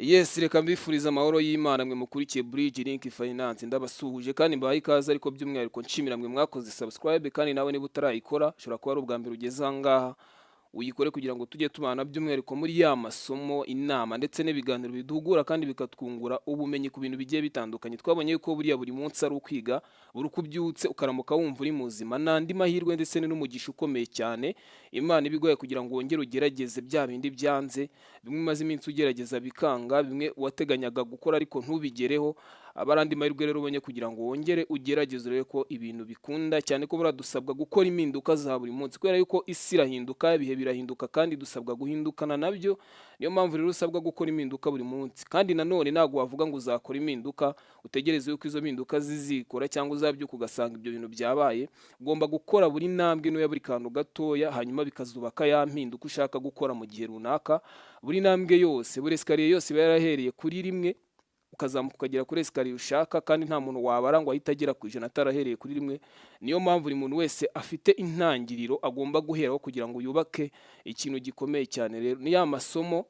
Yes, reka mbifurize amahoro y'Imana mwe mukurikiye Bridge Link Finance. Ndabasuhuje kandi mbahaye ikaze, ariko by'umwihariko nshimira mwe mwakoze subscribe. Kandi nawe niba utarayikora, ushobora kuba ari ubwa mbere ugeze aha ngaha, uyikore kugira ngo tujye tubana, by'umwihariko muri ya masomo, inama ndetse n'ibiganiro biduhugura kandi bikatwungura ubumenyi ku bintu bigiye bitandukanye. Twabonye ko buriya buri munsi ari ukwiga. Buri uko ubyutse ukaramuka wumva uri muzima, n'andi mahirwe ndetse n'umugisha ukomeye cyane Imana iba iguhaye kugira ngo wongere ugerageze bya bindi byanze, bimwe umaze iminsi ugerageza bikanga, bimwe wateganyaga gukora ariko ntubigereho. Aba ari andi mahirwe rero ubonye kugira ngo wongere ugerageze urebe ko ibintu bikunda, cyane ko buriya dusabwa gukora impinduka za buri munsi, kubera yuko isi irahinduka, ibihe birahinduka, kandi dusabwa guhindukana nabyo. Niyo mpamvu rero usabwa gukora impinduka buri munsi. Kandi nanone ntabwo wavuga ngo uzakora impinduka utegereze yuko izo mpinduka zizikora, cyangwa uzabyuka ugasanga ibyo bintu byabaye. Ugomba gukora buri ntambwe ntoya, buri kantu gatoya, hanyuma bikazubaka ya mpinduka ushaka gukora mu gihe runaka. Buri ntambwe yose, buri escalier yose iba yarahereye kuri rimwe, ukazamuka ukagera kuri escalier ushaka. Kandi nta muntu wabara ngo ahite agera ku 100 atarahereye kuri rimwe. Niyo mpamvu buri muntu wese afite intangiriro agomba guheraho kugira ngo yubake ikintu gikomeye cyane. Rero ni ya masomo,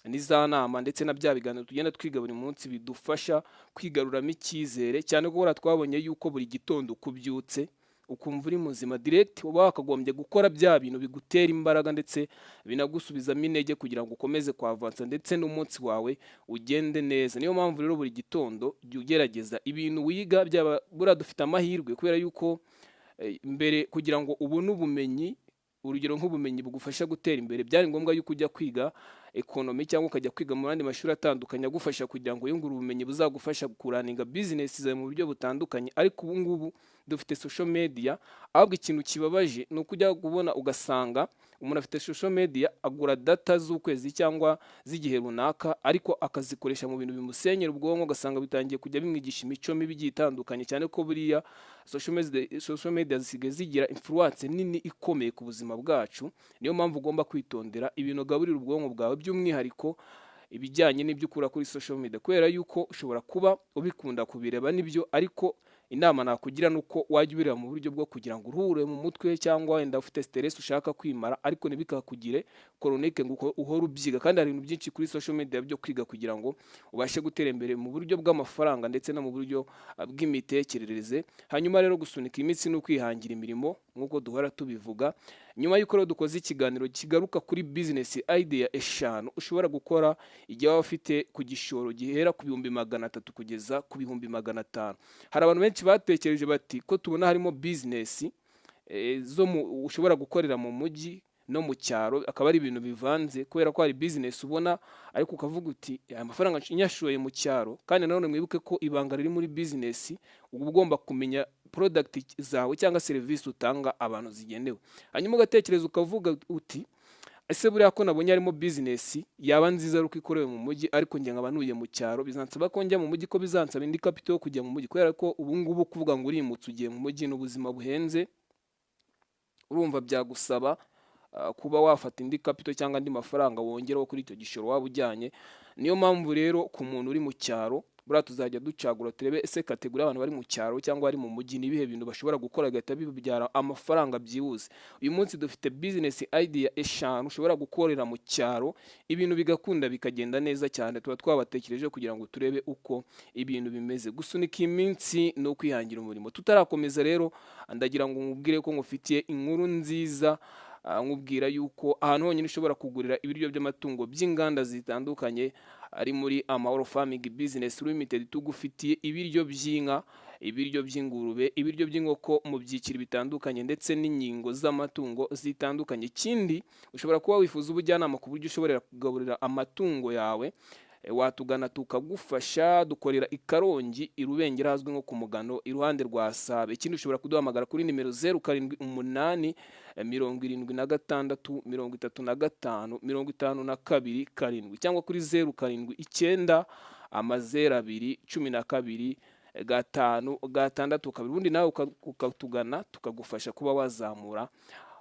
ni za nama ndetse na bya biganiro tugenda twiga buri munsi bidufasha kwigaruramo icyizere, cyane ko buriya twabonye yuko buri gitondo uko ubyutse ukumva uri muzima, direct uba wakagombye gukora bya bintu bigutera imbaraga ndetse binagusubizamo intege kugira ngo ukomeze kwavansa ndetse n'umunsi wawe ugende neza. Niyo mpamvu rero buri gitondo jya ugerageza ibintu wiga. Byaba buriya dufite amahirwe, kubera yuko mbere kugira ngo ubone ubumenyi, urugero nk'ubumenyi bugufasha gutera imbere, byari ngombwa yuko ujya kwiga economy cyangwa ukajya kwiga mu yandi mashuri atandukanye agufasha kugira ngo wiyungure ubumenyi buzagufasha kurunninga business zawe mu buryo butandukanye. Ariko ubu ngubu dufite social media. Ahubwo ikintu kibabaje ni uko ujya kubona ugasanga umuntu afite social media, agura data z'ukwezi cyangwa z'igihe runaka, ariko akazikoresha mu bintu bimusenyera ubwonko, ugasanga bitangiye kujya bimwigisha imico mibi igiye itandukanye, cyane ko buriya social media zisigaye zigira influence nini ikomeye ku buzima bwacu. Niyo mpamvu ugomba kwitondera ibintu ugaburira ubwonko bwawe, by'umwihariko ibijyanye n'ibyo ukura kuri social media, kubera yuko ushobora kuba ubikunda kubireba nibyo, ariko inama nakugira ni uko wajya ubireba mu buryo bwo kugira ngo uruhure mu mutwe, cyangwa wenda ufite stress ushaka kwimara, ariko ntibikakugire chronique ngo uhore ubyiga. Kandi hari ibintu byinshi kuri social media byo kwiga kugira ngo ubashe gutera imbere mu buryo bw'amafaranga ndetse no mu buryo bw'imitekerereze. Hanyuma rero gusunika imitsi no kwihangira imirimo, nk'uko duhora tubivuga, nyuma y'uko rero dukoze ikiganiro kigaruka kuri business idea eshanu ushobora gukora igihe waba ufite ku gishoro gihera ku 300,000 kugeza ku 500,000. Hari abantu benshi batekereje bati: "Ko tubona harimo business zo ushobora gukorera mu mujyi no mu cyaro, akaba ari ibintu bivanze," kubera ko hari business ubona ariko ukavuga uti: "Aya mafaranga nyashoye mu cyaro." Kandi nanone mwibuke ko ibanga riri muri business, uba ugomba kumenya product zawe cyangwa serivisi utanga abantu zigenewe. Hanyuma ugatekereza ukavuga uti: "Ese buriya ko nabonye harimo business yaba nziza ari uko ikorewe mu mujyi, ariko njye nkaba ntuye mu cyaro, bizansaba ko njya mu mujyi, ko bizansaba indi capital yo kujya mu mujyi?" Kubera ko ubu ngubu kuvuga ngo urimutse ugiye mu mujyi ni ubuzima buhenze. Urumva byagusaba kuba wafata indi capital cyangwa andi mafaranga wongeraho kuri icyo gishoro waba ujyanye. Niyo mpamvu rero ku muntu uri mu cyaro, buriya tuzajya ducagura turebe ese category y'abantu bari mu cyaro cyangwa bari mu mujyi ni ibihe bintu bashobora gukora bigahita bibyara amafaranga byihuse. Uyu munsi dufite business idea eshanu ushobora gukorera mu cyaro, ibintu bigakunda bikagenda neza cyane. Tuba twabatekereje kugira ngo turebe uko ibintu bimeze. Gusunika iminsi ni ukwihangira umurimo. Tutarakomeza rero, ndagira ngo nkubwire ko ngufitiye inkuru nziza, nkubwira yuko ahantu honyine ushobora kugurira ibiryo by'amatungo by'inganda zitandukanye ari muri Amahoro Farming Business Limited. Tugufitiye ibiryo by'inka, ibiryo by'ingurube, ibiryo by'inkoko mu byiciro bitandukanye, ndetse n'inkingo z'amatungo zitandukanye. Ikindi, ushobora kuba wifuza ubujyanama ku buryo ushobora kugaburira amatungo yawe, watugana tukagufasha. Dukorera i Karongi, i Rubengera, ahazwi nko ku Mugano, iruhande rwa Sabe. Ikindi, ushobora kuduhamagara kuri nimero 078 76 35 52 7, cyangwa kuri 079 000 12 5 6 2. Ubundi nawe ukatugana tukagufasha kuba wazamura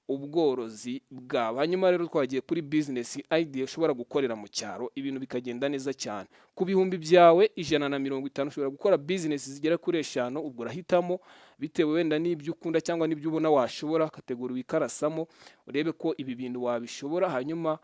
ubworozi bwawe. Hanyuma rero twagiye kuri business idea ushobora gukorera mu cyaro, ibintu bikagenda neza cyane. Ku bihumbi byawe 150 ushobora gukora business zigera kuri eshanu. Ubwo urahitamo bitewe wenda n'ibyo ukunda cyangwa n'ibyo ubona washobora, category wikarasamo, urebe ko ibi bintu wabishobora. Hanyuma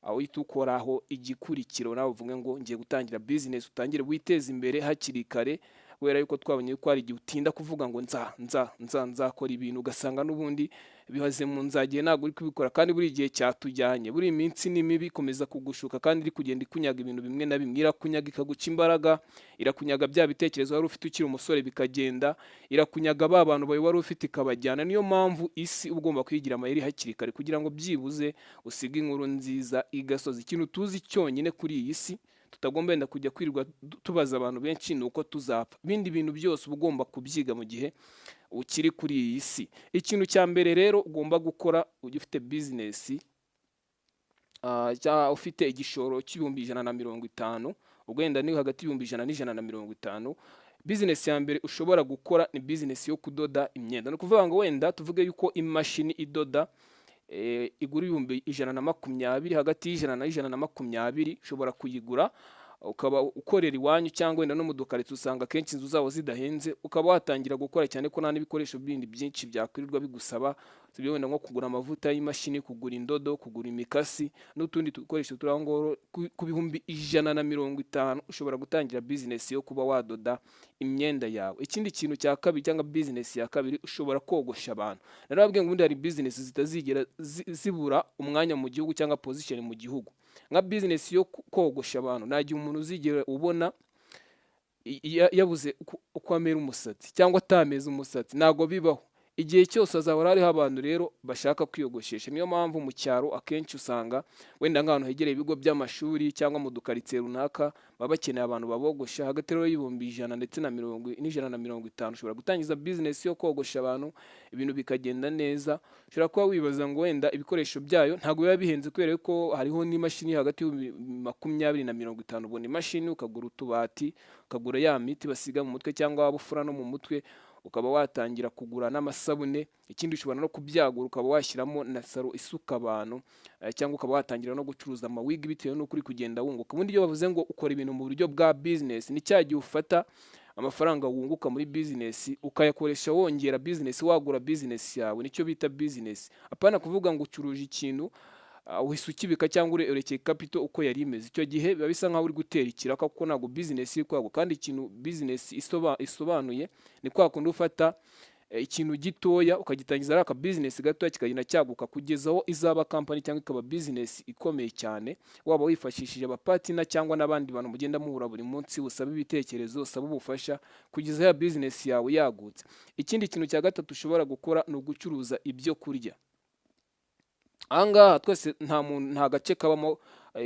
Aho uhita ukoraho igikurikiro, nawe uvuge ngo ngiye gutangira business, utangire witeze imbere hakiri kare, kubera yuko twabonye ko hari igihe utinda kuvuga ngo nza nza nza nzakora ibintu, ugasanga n'ubundi bihaze mu nzagihe, ntabwo uri kubikora. Kandi buri gihe cyatujyanye, buri minsi ni mibi, ikomeza kugushuka kandi iri kugenda ikunyaga ibintu bimwe na bimwe. Irakunyaga ikaguca imbaraga, irakunyaga bya bitekerezo wari ufite ukiri umusore bikagenda, irakunyaga ba bantu bawe wari ufite ikabajyana. Niyo mpamvu isi uba ugomba kwigira amayeri hakiri kare kugira ngo byibuze usige inkuru nziza igasoza. Ikintu tuzi cyonyine kuri iyi si tutagomba wenda kujya kwirirwa tubaza abantu benshi ni uko tuzapfa. Ibindi bintu byose uba ugomba kubyiga mu gihe ukiri kuri iyi si. Ikintu cya mbere rero ugomba gukora ugifite business cyangwa ufite igishoro cy'ibihumbi 150, ubwo wenda ni hagati y'ibihumbi 100 n'ijana na mirongo itanu, business ya mbere ushobora gukora ni business yo kudoda imyenda. Ni ukuvuga ngo wenda tuvuge yuko imashini idoda igura ibihumbi 120, hagati y'ijana na 120 ushobora kuyigura, ukaba ukorera iwanyu cyangwa wenda no mu dukaritsiye, usanga akenshi inzu zabo zidahenze, ukaba watangira gukora, cyane ko nta n'ibikoresho bindi byinshi byakwirirwa bigusaba, sibyo, wenda nko kugura amavuta y'imashini, kugura indodo, kugura imikasi n'utundi dukoresho turi aho ngaho. Ku bihumbi 150 ushobora gutangira business yo kuba wadoda imyenda yawe. Ikindi kintu cya kabiri cyangwa business ya kabiri, ushobora kogosha abantu. Narababwiye ngo ubundi hari business zitazigera zibura umwanya mu gihugu cyangwa position mu gihugu, nka business yo kogosha abantu. Nta gihe umuntu uzigera ubona yabuze uko amera umusatsi cyangwa atameze umusatsi, ntabwo bibaho. Igihe cyose hazahora hariho abantu rero bashaka kwiyogoshesha. Niyo mpamvu mu cyaro akenshi usanga wenda nk'ahantu hegereye ibigo by'amashuri cyangwa mu dukaritsiye runaka baba bakeneye abantu babogosha. Hagati rero y'ibihumbi 100 ndetse na mirongo n'ijana na mirongo itanu ushobora gutangiza business yo kogosha abantu, ibintu bikagenda neza. Ushobora kuba wibaza ngo wenda ibikoresho byayo ntabwo biba bihenze, kubera ko hariho n'imashini hagati y'ibihumbi 20 na 50 ubona imashini, ukagura utubati, ukagura ya miti basiga mu mutwe cyangwa waba ufura no mu mutwe, ukaba watangira kugura n'amasabune. Ikindi, ushobora no kubyagura ukaba washyiramo na salon isuka abantu, cyangwa ukaba watangira no gucuruza amawigi bitewe n'uko uri kugenda wunguka. Ubundi iyo bavuze ngo ukora ibintu mu buryo bwa business, ni cya gihe ufata amafaranga wunguka muri business ukayakoresha wongera business, wagura business yawe. Nicyo bita business, apana kuvuga ngo ucuruje ikintu uhise ukibika cyangwa urekeye capital uko yari imeze. Icyo gihe biba bisa nkaho uri gutera ikiraka, kuko ntabwo business iri kwaguka. Kandi ikintu business isobanuye ni kwa kundi ufata ikintu gitoya ukagitangiza ari aka business gatoya, kikagenda cyaguka kugeza aho izaba company cyangwa ikaba business ikomeye cyane, waba wifashishije abapartner cyangwa n'abandi bantu mugenda muhura buri munsi, usaba ibitekerezo, usaba ubufasha, kugeza ya business yawe yagutse. Ikindi kintu cya gatatu ushobora gukora ni ugucuruza ibyo kurya. Ahangaha twese nta muntu, nta gace kabamo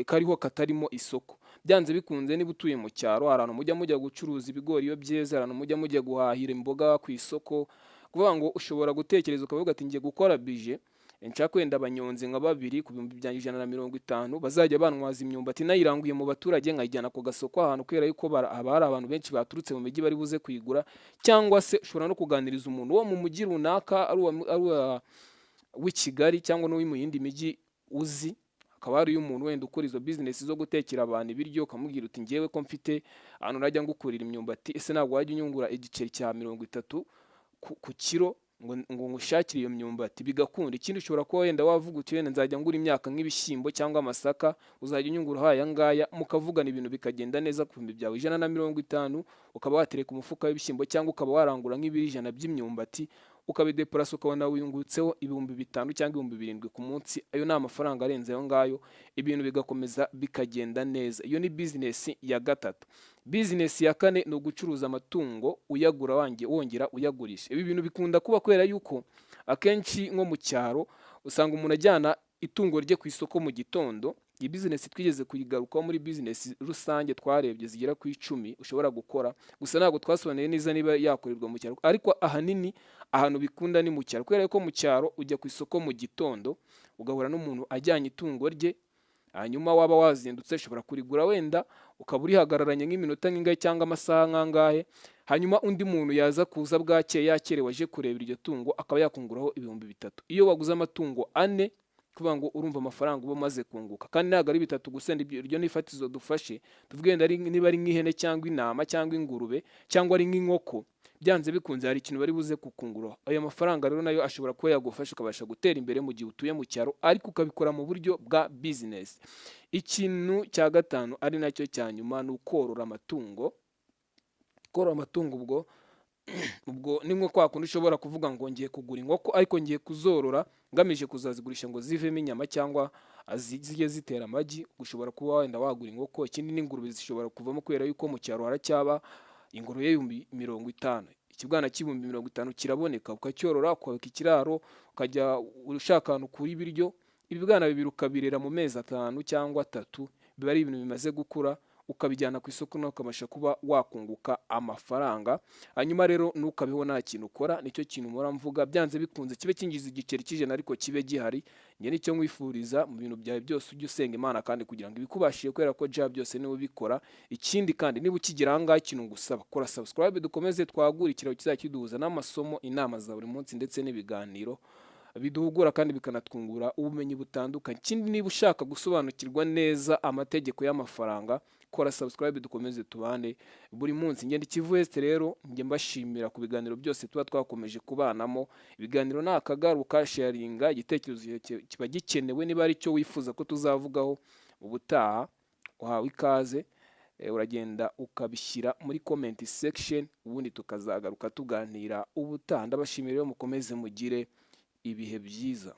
kariho katarimo isoko. Byanze bikunze, niba utuye mu cyaro, hari ahantu mujya mujya gucuruza ibigori iyo byeze, hari ahantu mujya mujya guhahira imboga ku isoko. Kuvuga ngo ushobora gutekereza ukavuga ati ngiye gukora budget, nshaka wenda abanyonzi nka babiri ku bihumbi byanjye 150, bazajya bantwaza imyumbati nayiranguye mu baturage, nkayijyana ku gasoko ahantu, kubera yuko haba hari abantu benshi baturutse mu mijyi bari buze kuyigura. Cyangwa se ushobora no kuganiriza umuntu wo mu mujyi runaka, ari uwa w'i Kigali cyangwa n'uwo mu yindi mijyi uzi, hakaba hariyo umuntu wenda ukora izo business zo gutekera abantu ibiryo, ukamubwira uti ngewe ko mfite ahantu najya ngukurira imyumbati, ese ntabwo wajya unyungura igiceri cya 30 ku kiro ngo ngushakire iyo myumbati? Bigakunda. Ikindi, ushobora kuba wenda wavuga uti wenda nzajya ngura imyaka nk'ibishyimbo cyangwa amasaka, uzajya unyungura aya ngaya, mukavugana ibintu bikagenda neza. Ku bihumbi byawe 150 ukaba watereka umufuka w'ibishyimbo cyangwa ukaba warangura nk'ibiro 100 by'imyumbati, ukabideparasa, ukabona wiyungutseho ibihumbi 5 cyangwa ibihumbi 7 ku munsi. Ayo ni amafaranga arenze ayo ngayo, ibintu bigakomeza bikagenda neza. Iyo ni business ya gatatu. Business ya kane ni ugucuruza amatungo, uyagura wange wongera uyagurisha. Ibi bintu bikunda kuba kubera yuko akenshi nko mu cyaro usanga umuntu ajyana itungo rye ku isoko mu gitondo. Iyi business twigeze kuyigarukaho muri business rusange twarebye zigera ku 10 ushobora gukora, gusa ntabwo twasobanuye neza niba yakorerwa mu cyaro. Ariko ahanini ahantu bikunda ni mu cyaro, kubera ko mu cyaro ujya ku isoko mu gitondo ugahura n'umuntu ajyanye itungo rye, hanyuma waba wazindutse ushobora kurigura, wenda ukaba urihagararanye nk'iminota nk'ingahe cyangwa amasaha nk'angahe, hanyuma undi muntu yaza kuza bwakeye yakerewe aje kureba iryo tungo, akaba yakunguraho ibihumbi 3. Iyo waguze amatungo ane, kuvuga ngo urumva amafaranga uba umaze kunguka. Kandi ntabwo ari bitatu gusa, iryo ni ifatizo dufashe. Tuvuge wenda niba ari nk'ihene cyangwa intama cyangwa ingurube cyangwa ari nk'inkoko, Byanze bikunze hari ikintu bari buze kukungura. Ayo mafaranga rero nayo ashobora kuba yagufasha ukabasha gutera imbere mu gihe utuye mu cyaro, ariko ukabikora mu buryo bwa business. Ikintu cya gatanu, ari nacyo cya nyuma, ni ukorora amatungo. Korora amatungo ubwo ni nko kwa kundi ushobora kuvuga ngo ngiye kugura inkoko, ariko ngiye kuzorora ngamije kuzazigurisha ngo zivemo inyama cyangwa zijye zitera amagi. Ushobora kuba wenda wagura inkoko. Ikindi n'ingurube zishobora kuvamo, kubera yuko mu cyaro haracyaba ingurube y'50,000. Ikibwana cy'50,000 kiraboneka, ukacyorora, ukubaka ikiraro, ukajya ushaka ahantu ukura ibiryo. Ibibwana bibiri ukabirera mu mezi 5 cyangwa 3, biba ari ibintu bimaze gukura, ukabijyana ku isoko nawe ukabasha kuba wakunguka amafaranga. Hanyuma rero ntukabeho nta kintu ukora. Nicyo kintu mpora mvuga: byanze bikunze kibe kinjiza igiceri cy'100, ariko kibe gihari. Njye nicyo nkwifuriza mu bintu byawe byose. Ujye usenga Imana kandi kugira ngo ibikubashije, kubera ko Jah byose niwe ubikora. Ikindi kandi, niba ukigera aha ngaha, ikintu ngusaba, kora subscribe, dukomeze twagure ikiraro kizajya kiduhuza n'amasomo, inama za buri munsi, ndetse n'ibiganiro biduhugura kandi bikanatwungura ubumenyi butandukanye. Ikindi, niba ushaka gusobanukirwa neza amategeko y'amafaranga, kora subscribe, dukomeze tubane buri munsi. Ngenda Ikivu West. Rero njye mbashimira ku biganiro byose tuba twakomeje kubanamo. Ibiganiro ni akagaruka. Sharinga igitekerezo, kiba gikenewe. Niba ari cyo wifuza ko tuzavugaho ubutaha, uhawe ikaze. Uragenda ukabishyira muri comment section, ubundi tukazagaruka tuganira ubutaha. Ndabashimira rero, mukomeze mugire ibihe byiza.